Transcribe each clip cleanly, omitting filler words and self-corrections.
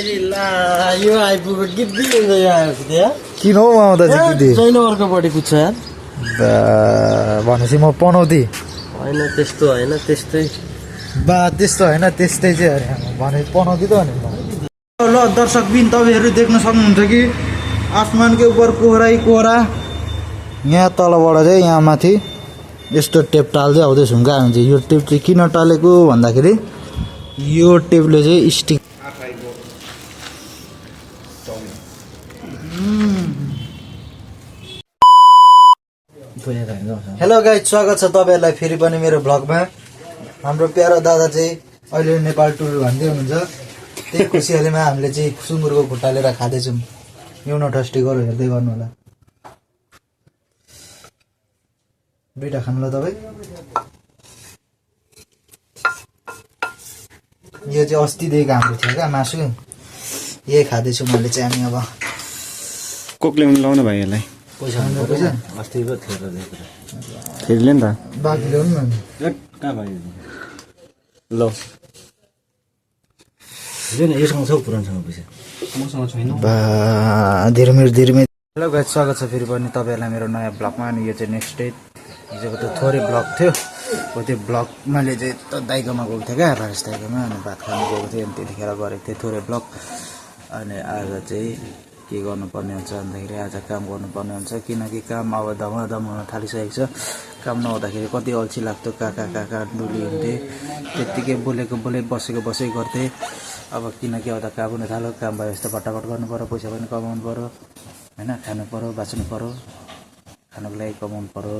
यो आइपुग्यो गिद्दी हुन्छ यो आएपछि त्यहाँ किन हौ आउँदा चाहिँ दिदी छैन अर्कोपट्टि कुद्छ यार भनेपछि म पनाउँदै होइन त्यस्तो होइन त्यस्तै बा त्यस्तो होइन त्यस्तै चाहिँ अरे भने पनाउँदै त भने ल दर्शकबिन तपाईँहरू देख्न सक्नुहुन्छ कि आसमानको उपर कोहरै कोहरा यहाँ तलबाट चाहिँ यहाँ माथि यस्तो टेप टाल्दै आउँदैछ हुँगा हुन्छ यो टेप चाहिँ किन टालेको भन्दाखेरि यो टेपले चाहिँ स्टिक हेलो गाइज स्वागत छ तपाईँहरूलाई फेरि पनि मेरो भ्लगमा हाम्रो प्यारो दादा चाहिँ अहिले नेपाल टुर भन्दै हुनुहुन्छ त्यही खुसियालीमा हामीले चाहिँ सुँगुरको खुट्टा लिएर खाँदैछौँ एउटा ठस्टीहरू हेर्दै गर्नु होला दुईटा खानु ल तपाईँ यो चाहिँ अस्तिदेखिको हाम्रो थियो क्या मासु यही खाँदैछु मैले चाहिँ हामी अब कोकले पनि लाउनु भाइ यसलाई पैसा पैसा अस्ति पो थियो फेरिले नि त बाँकी ल्याउनु न कहाँ भयो ल योसँग छ पुरानसँग पैसा मसँग छैन बा धीरमिर हेलो गाइस स्वागत छ फेरि पनि तपाईँहरूलाई मेरो नयाँ ब्लगमा अनि यो चाहिँ नेक्स्ट डे हिजोको त थोरै ब्लग थियो हो त्यो ब्लग मैले चाहिँ त दाइकोमा गएको थिएँ क्या भाइस दाइकोमा अनि भात खानु गएको थिएँ अनि त्यतिखेर गरेको थिएँ थोरै ब्लग अनि आज चाहिँ के गर्नुपर्ने हुन्छ भन्दाखेरि आज काम गर्नुपर्ने हुन्छ किनकि काम अब धमाधम हुन थालिसकेको छ काम नहुँदाखेरि कति अल्छी लाग्थ्यो काका डुली हुन्थे त्यत्तिकै बोलेको बसेको गर्थेँ अब किनकि अब त काम हुन थाल्यो काम भयो यस्तो फटाफट गर्नु पऱ्यो पैसा पनि कमाउनु पऱ्यो होइन खानु पऱ्यो बाँच्नु पऱ्यो खानुको लागि कमाउनु पऱ्यो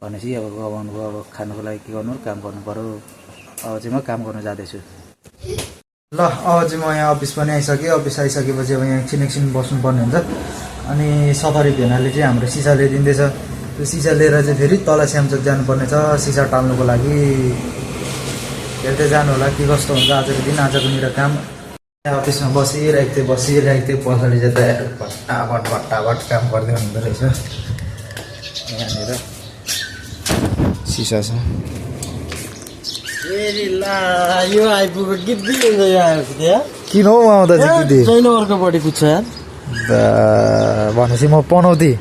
भनेपछि अब कमाउनु भयो अब खानुको लागि के गर्नु काम गर्नु पऱ्यो अब चाहिँ म काम गर्न जाँदैछु ल अब चाहिँ म यहाँ अफिस पनि आइसकेँ अफिस आइसकेपछि अब यहाँ एकछिन बस्नुपर्ने हुन्छ अनि सफारी भेनाले चाहिँ हाम्रो सिसा ल्याइदिँदैछ त्यो सिसा लिएर चाहिँ फेरि तल स्यामचोक जानुपर्ने छ सिसा टाल्नुको लागि हेर्दै जानु होला के कस्तो हुन्छ आजको दिन आजको मेरो काम अफिसमा बसिरहेको थिएँ पछाडि चाहिँ भट्टाभट काम गर्दै हुँदो रहेछ यहाँनिर सिसा छ यो आइपुग्यो गिद्दी हुन्छ यो आएपछि त्यहाँ किन हौ आउँदा चाहिँ दिदी छैन अर्कोपट्टि कुद्छ यार भनेपछि म पनाउँदै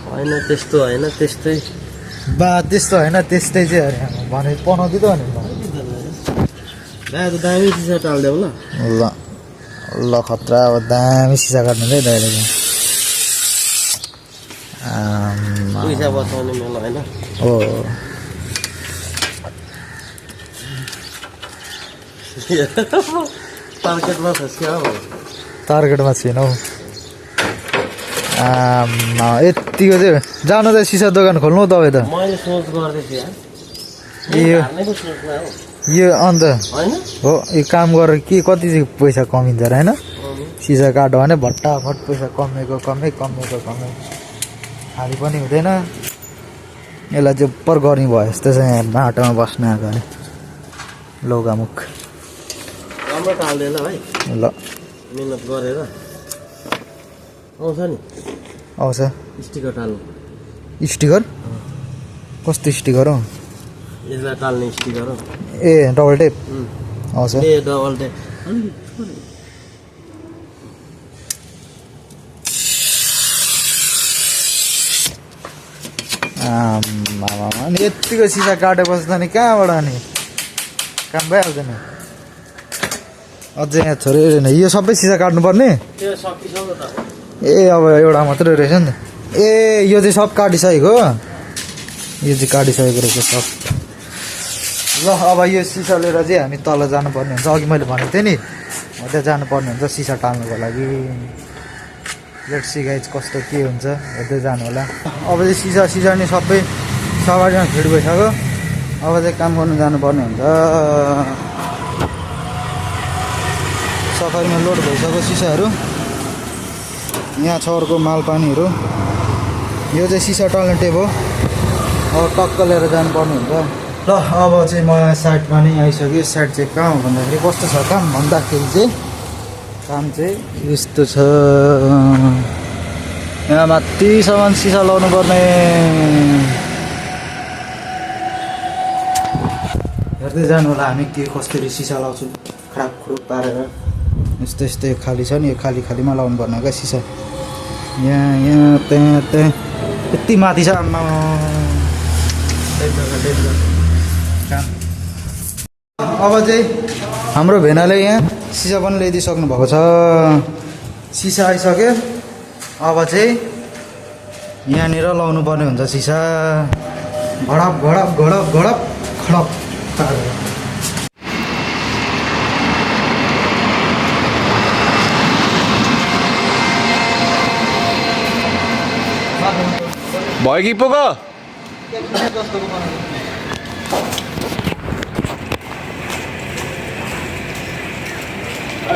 होइन त्यस्तो होइन त्यस्तै बा त्यस्तो होइन त्यस्तै चाहिँ अरे भने पनाउँदै त भने दामी सिसा टाल्देऊ ल ल खतरा अब दामी सिसा काट्नु है दाइले पैसा बचाउने मेला होइन हो टार्गेटमा छ क्या हो टार्गेटमा छैन हौ यतिको चाहिँ जानु त सिसा दोकान खोल्नु हौ तपाईँ त मैले सोच गर्दै थिएँ यो अन्त होइन हो यो काम गरेर के कति चाहिँ पैसा कमिन्छ र होइन सिसा काट्यो भने भट्टाभट पैसा कमेको खाली पनि हुँदैन यसलाई चाहिँ उप्पर गर्ने भयो जस्तो चाहिँ यहाँ बाटोमा बस्नु आएको अरे लौगामुख राम्रो टाल्दै ल भाइ ल मिहिनेत गरेर आउँछ नि आउँछ स्टिकर टाल्नु स्टिकर कस्तो स्टिकर हो यसलाई टाल्ने स्टिकर हो ए डबल टेप आउँछ ए डबल टेप अनि यतिको सिसा काटेपछि त नि कहाँबाट अनि काम भइहाल्छ नि अझै यहाँ छोरी यो सबै सिसा काट्नुपर्ने त्यो सकिसक्यो त ए अब एउटा मात्रै रहेछ नि ए यो चाहिँ सब काटिसकेको यो चाहिँ काटिसकेको रहेछ सब ल अब यो सिसा लिएर चाहिँ हामी तल जानुपर्ने हुन्छ अघि मैले भनेको थिएँ नि त्यहाँ जानुपर्ने हुन्छ सिसा टाल्नुको लागि लेट्स सी गाइज कस्तो के हुन्छ हेर्दै जानु होला अब चाहिँ सिसा नि सबै सवारीमा भिड भइसक्यो अब चाहिँ काम गर्नु जानुपर्ने हुन्छ सफारीमा लोड भइसक्यो सिसाहरू यहाँ छ अर्को माल पानीहरू यो चाहिँ सिसा टाल्ने टेप हो अब टक्क लिएर जानुपर्ने हुन्छ ल अब चाहिँ म साइडमा नै आइसकेँ साइड चाहिँ कहाँ हो भन्दाखेरि कस्तो छ काम भन्दाखेरि चाहिँ काम चाहिँ यस्तो छ यहाँ माथिसम्म सिसा लाउनु पर्ने हेर्दै जानु होला हामी के कसरी सिसा लाउँछौँ खराब खुरुप पारेर यस्तो यस्तो यो खाली छ नि यो खाली खालीमा लाउनु पर्ने क्या सिसा यहाँ त्यहाँ यति माथि छ आम्मा अब चाहिँ हाम्रो भेनाले यहाँ सिसा पनि ल्याइदिइसक्नु भएको छ सिसा आइसक्यो अब चाहिँ यहाँनिर लाउनु पर्ने हुन्छ सिसा घडप घडप घडप घडप खडप भयो कि पुग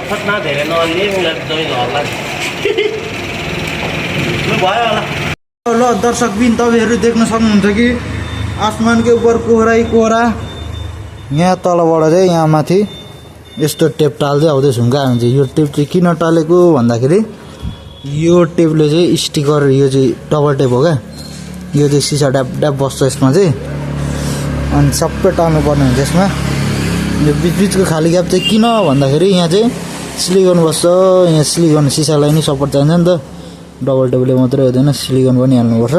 फटना धेरै नलिए मलाई जमिन हल्ला भयो होला ल दर्शकबिन तपाईँहरू देख्न सक्नुहुन्छ कि आसमानको उपर कोहरै कोहरा यहाँ तलबाट चाहिँ यहाँ माथि यस्तो टेप टाल्दै आउँदैछौँ क्या हामी चाहिँ यो टेप चाहिँ किन टालेको भन्दाखेरि यो टेपले चाहिँ स्टिकर यो चाहिँ डबल टेप हो क्या यो चाहिँ सिसा ड्याप ड्याप बस्छ यसमा चाहिँ अनि सबै टाल्नु पर्ने हुन्छ यसमा यो बिचबिचको खाली ग्याप चाहिँ किन भन्दाखेरि यहाँ चाहिँ सिलिकन बस्छ यहाँ सिलिकन सिसालाई नि सपोर्ट चाहिन्छ नि त डबल टेबलले मात्रै हुँदैन सिलिकन पनि हाल्नुपर्छ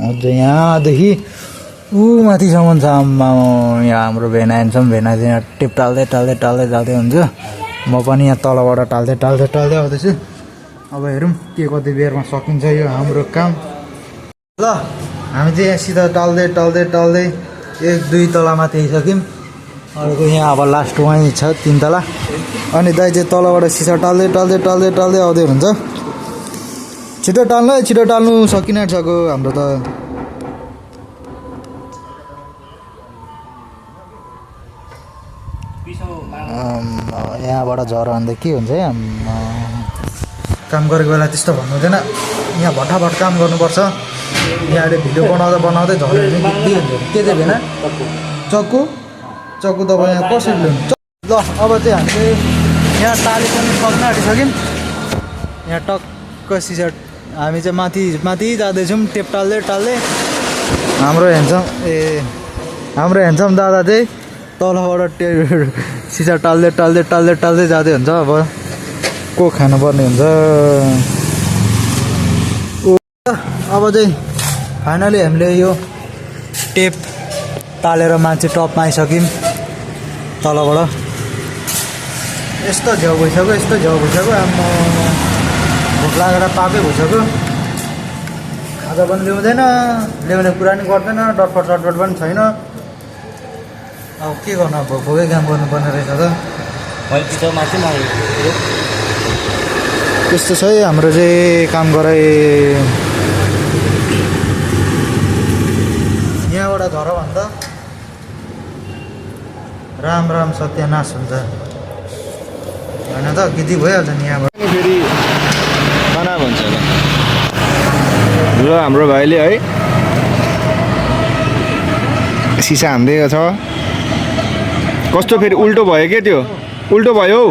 अझ यहाँदेखि ऊ माथिसम्म छ आम्मा यहाँ हाम्रो भेना हेर्छौँ भेना चाहिँ यहाँ टेप टाल्दै टाल्दै टाल्दै जाँदै हुन्छ म पनि यहाँ तलबाट टाल्दै टाल्दै टाल्दै आउँदैछु अब हेरौँ के कति बेरमा सकिन्छ यो हाम्रो काम ल हामी चाहिँ यहाँ सिधा टाल्दै टाल्दै टाल्दै 1-2 तला माथि आइसक्यौँ अर्को यहाँ अब लास्ट वहीँ छ 3 तला अनि दाइ चाहिँ तलबाट सिसा टाल्दै टाल्दै टाल्दै टाल्दै आउँदै हुन्छ छिटो टाल्नु सकिनसक्यो हाम्रो त यहाँबाट झर अन्त के हुन्छ है काम गरेको बेला त्यस्तो भन्नु हुँदैन यहाँ भट्टाभट काम गर्नुपर्छ यहाँले भिडियो बनाउँदा बनाउँदै झऱ्यो भने के हुन्छ के चाहिँ भएन चक्कु तपाईँ यहाँ कसरी ल्याउनु ल अब चाहिँ हामी चाहिँ यहाँ टाली पनि सक्न आँटिसक्यौँ यहाँ टक्क सिसा हामी चाहिँ माथि जाँदैछौँ टेप टाल्दै टाल्दै हाम्रो हेन्छौँ दादा चाहिँ तलबाट सिसा टाल्दै टाल्दै टाल्दै टाल्दै जाँदै हुन्छ अब को खानुपर्ने हुन्छ अब चाहिँ फाइनली हामीले यो टेप टालेर मान्छे टपमा आइसक्यौँ तलबाट यस्तो झ्याउ भइसक्यो आम्मा भोक लागेर पापै भइसक्यो खाजा पनि ल्याउने कुरा नि गर्दैन डटपट चटपट पनि छैन अब के गर्नु अब भोकै काम गर्नुपर्ने रहेछ त त्यस्तो छ है हाम्रो चाहिँ काम गराइ यहाँबाट झर भन्दा राम सत्यानाश हुन्छ होइन त गिटी भइहाल्छ नि यहाँबाट फेरि खाना भन्छ ल हाम्रो भाइले है सिसा हान्दै छ कस्तो फेरि उल्टो भयो के त्यो उल्टो भयो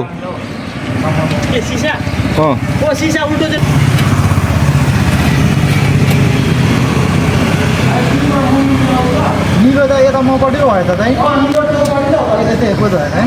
हौ सिसा उल्टो निलो त यता मपट्टि भयो त चाहिँ यता चाहिँ हेर्को त होइन है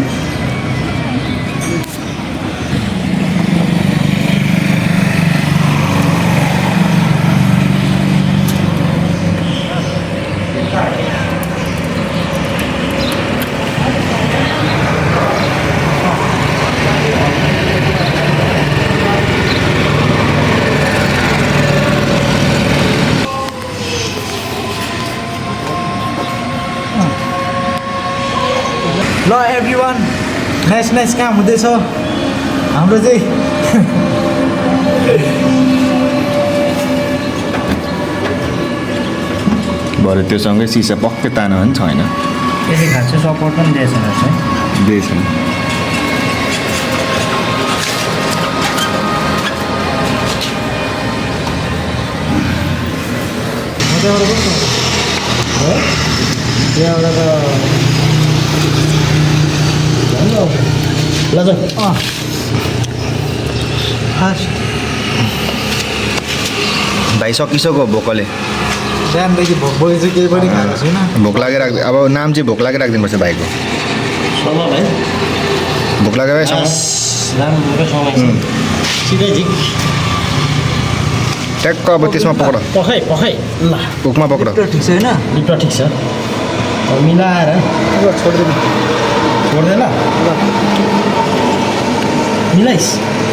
ल एभ्रिवान नाइस काम हुँदैछ हाम्रो चाहिँ भरे त्योसँगै सिसा पक्कै तान पनि छैन यसले खास सपोर्ट पनि दिएछ त्यहाँबाट ल फास्ट भाइ सकिसक्यो भोकले बिहानदेखि भोक बोकेको चाहिँ केही पनि खाएको छैन भोक लागेर अब नाम चाहिँ भोक लागेर राखिदिनुपर्छ भाइको भाइ भोक लाग्यो भाइ सँग राम्रो समय छ सिधै झिक ट्याक्क अब त्यसमा पक्र पखाइ ल भोकमा पक्र ठिक छ होइन लिप्ट ठिक छ अब मिलाएर छोड्दैन छोड्दैन ल मिलाइस्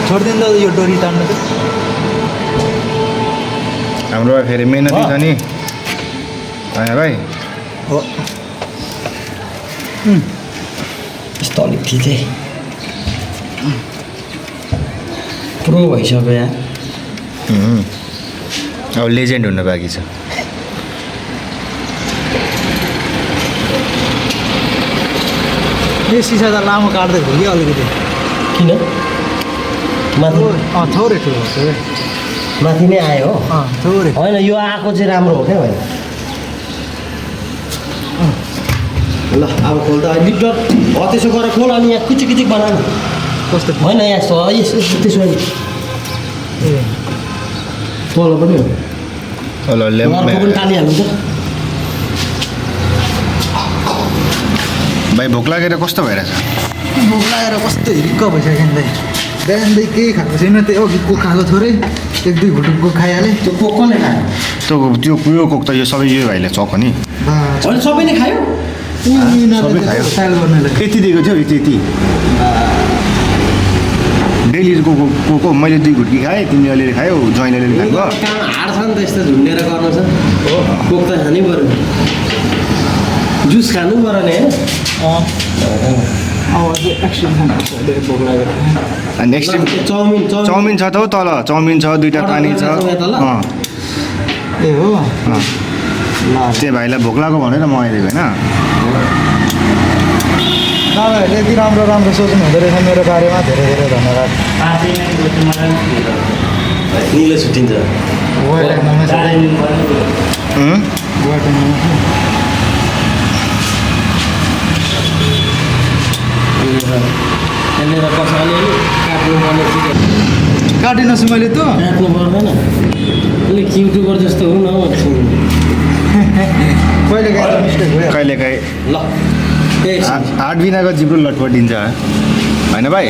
छोड्दैन त यो डोरी तान्नु त हाम्रो फेरि मेहनती छ नि होइन भाइ हो यस्तो अलिक थिचै प्रो भइसक्यो यहाँ अब लेजेन्ड हुन बाँकी छ यो सिसा त लामो काट्दै भयो कि अलिकति किन माथि थोरै ठुलो छ माथि नै आयो हो थोरै होइन यो आएको चाहिँ राम्रो हो क्या होइन ल अब खोल्दा लिप्ट हो त्यसो गरेर खोल अनि यहाँ कुचिक कुचिक बनाउनु कस्तो होइन यहाँ यस्तो यस्तो त्यसो भने ए तल पनि हो ल अर्को पनि टालिहाल्नु त भाइ भोक लागेर कस्तो भइरहेछ भोक लागेर कस्तो हिर्क भइसक्यो नि बिहानदेखि केही खाएको छैन त्यही अघि कोक खाएको थोरै 1-2 घुटुक कोक खाइहालेँ त्यो कोक कसले खायो त्यो यो कोक त यो सबै यो भाइले चक हो नि होइन सबै नै खायो सबै खायो स्टाइल गर्नेलाई यति दिएको थियो यति डेलीको कोक मैले 2 घुट्की खाएँ तिमीले अलिअलि खायौ ज्वाइँले अलिअलि खाएको काम हार्ड छ नि त यस्तो झुन्डेर गर्नु छ कोक त खानै पऱ्यो जुस खानु पऱ्यो नि अब अझै एक्सट्रिम खानुपर्छ भोक लागेर नेक्स्ट टाइम चाउमिन चाउमिन छ त हौ तल चाउमिन छ 2टा पानी छ ए हो त्यो भाइलाई भोक लाग्यो भनेर मगाइदिएको होइन तपाईँहरूले यति राम्रो राम्रो सोच्नु हुँदो रहेछ मेरो बारेमा धेरै धेरै धन्यवाद निलो छुट्टिन्छ यहाँनिर कसै अलिअलि काट्नु पर्ने चिज काटिनछु मैले त काट्नु पर्दैन अलिक युट्युबर जस्तो हो न कहिले काहीँ मिस्टेक भयो कहिलेकाहीँ ल एकछिन हाट बिनाको जिब्रो लटपटिन्छ होइन भाइ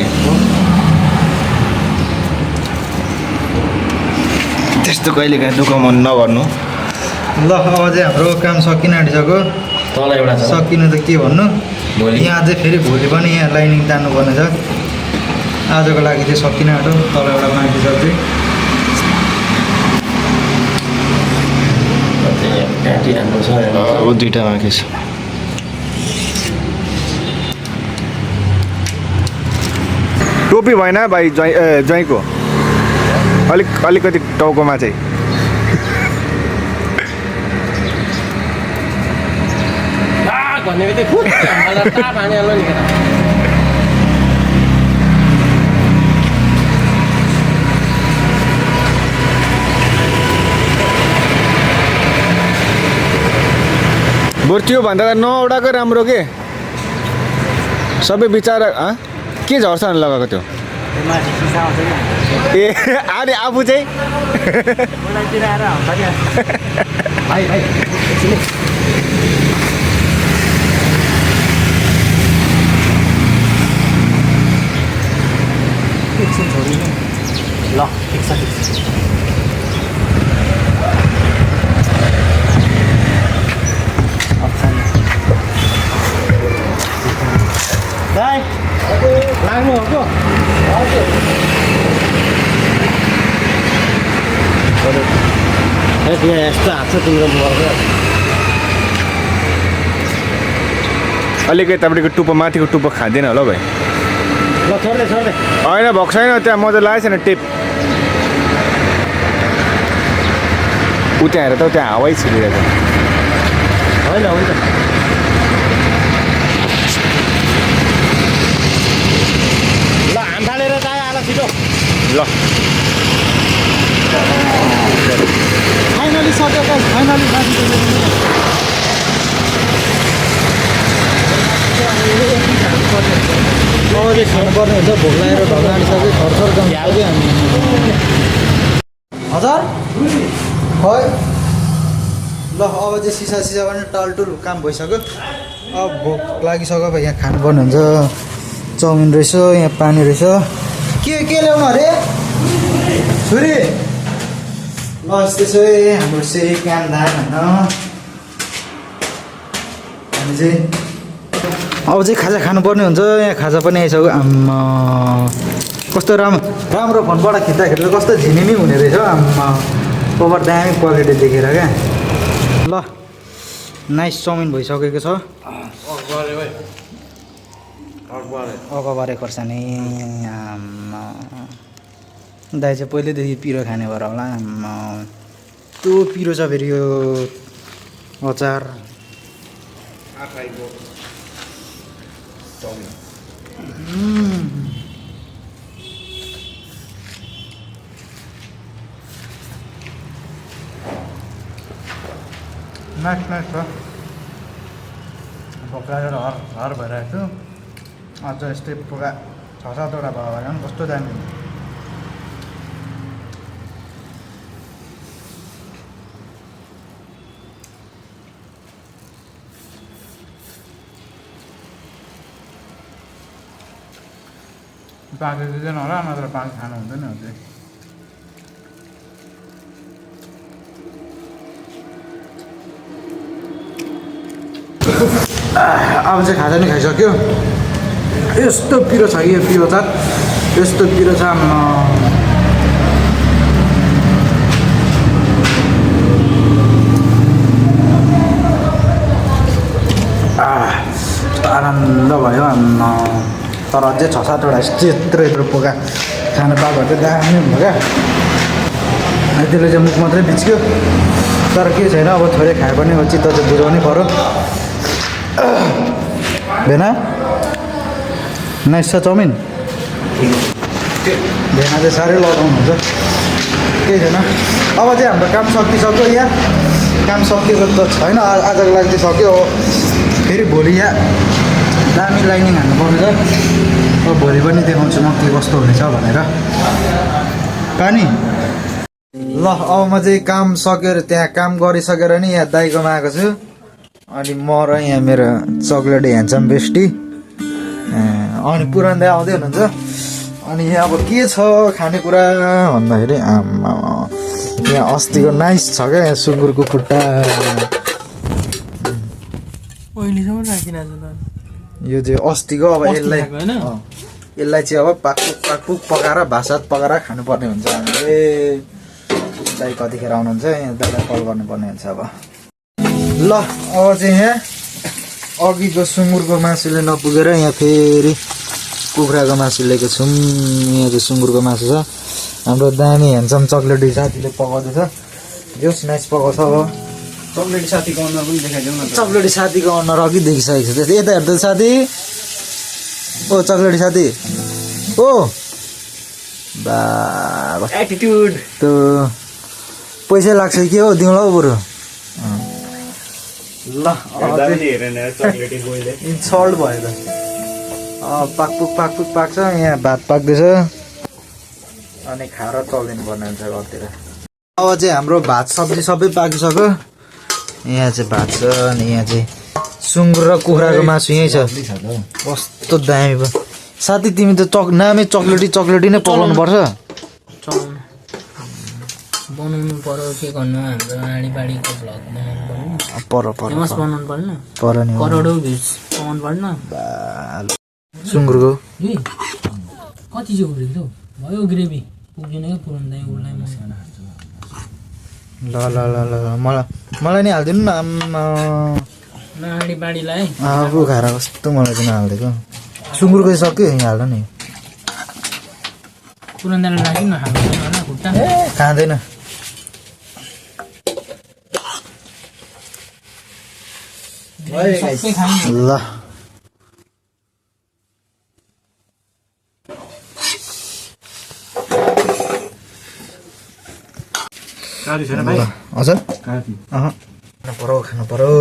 त्यस्तो कहिलेकाहीँ दुःख मन नगर्नु ल अब चाहिँ हाम्रो काम सकिन आँटिसक्यो तल एउटा छ सकिनु त के भन्नु भोलि यहाँ चाहिँ फेरि भोलि पनि यहाँ लाइनिङ तान्नुपर्ने छ आजको लागि चाहिँ सकिन आँट्यो तल एउटा बाँकी छ चाहिँ काटिहाल्नु छ अब 2टा बाँकी छ टोपी भएन भाइ ज्वाइँको अलिकति टाउकोमा चाहिँ भन्ने बित्तिकै फुट ताप हानिहाल्नु नि केटा बरु त्यो भन्दा नउडाको राम्रो के सबै बिचरा के झर्छ भने लगाएको त्यो ए अरे आफू चाहिँ भाइ ल ठिक छ भाइ लाग्नु हो यहाँ यस्तो हात छ तिम्रो पर्छ अलिकति तपाईँको टुप्पो माथिको टुप्पो खाँदैन होला भाइ ल छोड्दै होइन भएको छैन त्यहाँ मजा लागेको छैन टेप ऊ त्यहाँ हेर त त्यहाँ हावै छिरिरहेको होइन हुन्छ ल हाम फालेर चाहिँ आला छिटो ल फाइनली सक्यो फाइनली पर्ने हुन्छ भोक लागेर ढल्न आँटिसक्यो थरथर गाउँ हामी हजुर खै ल अब चाहिँ सिसा पनि टालटुल काम भइसक्यो अब भोक लागिसक्यो अब यहाँ खानुपर्ने हुन्छ चाउमिन रहेछ यहाँ पानी रहेछ के ल्याउनु अरे छोरी ल यस्तै छ हाम्रो चाहिँ काम धान होइन हामी चाहिँ अब चाहिँ खाजा खानुपर्ने हुन्छ यहाँ खाजा पनि आइसक्यो आम्मा कस्तो राम्रो फोनबाट खिच्दाखेरि कस्तो झिनिमी हुने रहेछ आम्मा ओभर दामी क्वालिटी देखेर क्या ल नाइस चाउमिन भइसकेको छ अगबारे खोर्सानी आम्मा दाइ चाहिँ पहिल्यैदेखि पिरो खाने भएर होला आम्मा त्यो पिरो छ फेरि यो अचार नाइस छ पकाएर हर भइरहेको छु अझ यस्तै पका 6-7वटा भयो भने पनि कस्तो दामी पाकेको चाहिँ होला नत्र पाक खानु हुँदैन अझै अब चाहिँ खाजा नि खाइसक्यो यस्तो पिरो छ कि पिरो छ यस्तो पिरो छ आनन्द भयो तर अझै 6-7वटा यत्रो पोका खानु पाएको चाहिँ दामी हुन्छ क्या त्यसले चाहिँ मुख मात्रै बिच्क्यो तर के छैन अब थोरै खायो भने चित्त चाहिँ बुझाउनै पऱ्यो भेना नाइस छ चाउमिन भेना चाहिँ साह्रै लगाउनुहुन्छ केही छैन अब चाहिँ हाम्रो काम सकिसक्यो यहाँ काम सकिएको त छैन आजको लागि चाहिँ सक्यो फेरि भोलि यहाँ दामी लाइनिङ हान्नुपर्ने छ अब भोलि पनि देखाउँछु म के कस्तो हुनेछ भनेर पानी ल अब म चाहिँ काम सकेर त्यहाँ काम गरिसकेर नि यहाँ दाइकोमा आएको छु अनि म र यहाँ मेरो चक्लेट ह्यान्डसम बेस्टी अनि पुरान दाइ आउँदै हुनुहुन्छ अनि यहाँ अब के छ खानेकुरा भन्दाखेरि आम्मा यहाँ अस्तिको नाइस छ क्या यहाँ सुँगुरको खुट्टा यो चाहिँ अस्तिको अब यसलाई चाहिँ अब पाकपुक पकाएर भातसात पकाएर खानुपर्ने हुन्छ हामीले दाइ कतिखेर आउनुहुन्छ यहाँ दाइलाई कल गर्नुपर्ने हुन्छ अब ल अब चाहिँ यहाँ अघिको सुँगुरको मासुले नपुगेर यहाँ फेरि कुखुराको मासु लिएको छौँ यहाँ चाहिँ सुँगुरको मासु छ हाम्रो दामी ह्यान्डसम चक्लेटी साथीले पकाउँदैछ जोस् नाइस पकाउँछ अब चक्लेटी साथीको अनुहार पनि देखाइदेऊ न चक्लेटी साथीको अनुहार अघि देखिसकेको छ यता हेर्दै साथी ओ चक्लेटी साथी ओ बा एटिट्युड त्यो पैसा लाग्छ के हो दिउँला हौ बरु ल इन्सल्ट भयो त पाकपुक पाक्छ यहाँ भात पाक्दैछ अनि खाएर चल्दिनु पर्ने हुन्छ घरतिर अब चाहिँ हाम्रो भात सब्जी सबै पाकिसक्यो यहाँ चाहिँ भात छ अनि यहाँ चाहिँ सुँगुर र कुखुराको मासु यहीँ छ कस्तो दामी भयो साथी तिमी त नामै चक्लेटी नै पकाउनु पर्छ बनाउनु पर्यो के गर्नु हाम्रो नाडीबाडीको भ्लग बनाउनु पर्यो फेमस बनाउनु पर्दैन करोडौँ भ्युज पाउनु पर्दैन सुँगुरको कति चाहिँ उब्रेको भयो ग्रेभी पुगेन क्या पुरानो उसलाई ल ल ल ल मलाई नि हालिदिनु न नाडीबाडीलाई आफू खाएर कस्तो मलाई चाहिँ नहालिदिएको सुँगुरको सक्यो यहाँ हाल्दा नि पुरानो राख्नु न खानु खुट्टा खाँदैन सबै खानु ल हजुर खानु पर्यो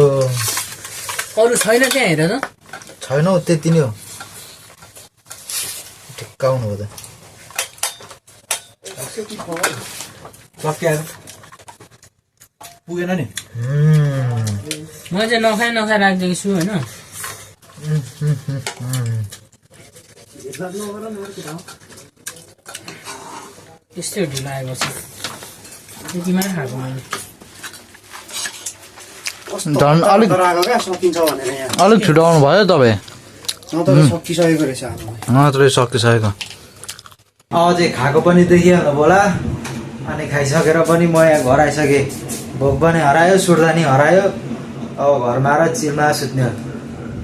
अरू छैन त्यहाँ हेर त छैन हौ त्यति नै हो ठिक्काउनु हो त पुगेन नि म चाहिँ नखाइ राखिदिएको छु होइन त्यस्तै ढिलो आएपछि त्यतिमै खाएको मैले झन् अलिक सकिन्छ भनेर यहाँ अलिक छिटो आउनु भयो तपाईँ सकिसकेको रहेछ मात्रै सकिसकेको अझै खाएको पनि देखिहाल्नु होला अनि खाइसकेर पनि म यहाँ घर आइसकेँ भोक पनि हरायो सुर्दानी हरायो अब घरमा आएर चिलमा सुत्ने हो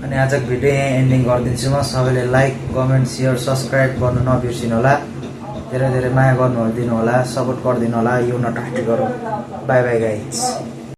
अनि आजको भिडियो यहाँ एन्डिङ गरिदिन्छु म सबैले लाइक कमेन्ट सेयर सब्सक्राइब गर्नु नबिर्सिनु होला धेरै धेरै माया गर्नु दिनु होला सपोर्ट गरिदिनु होला यो नटाटी गरौँ बाई बाई गाइज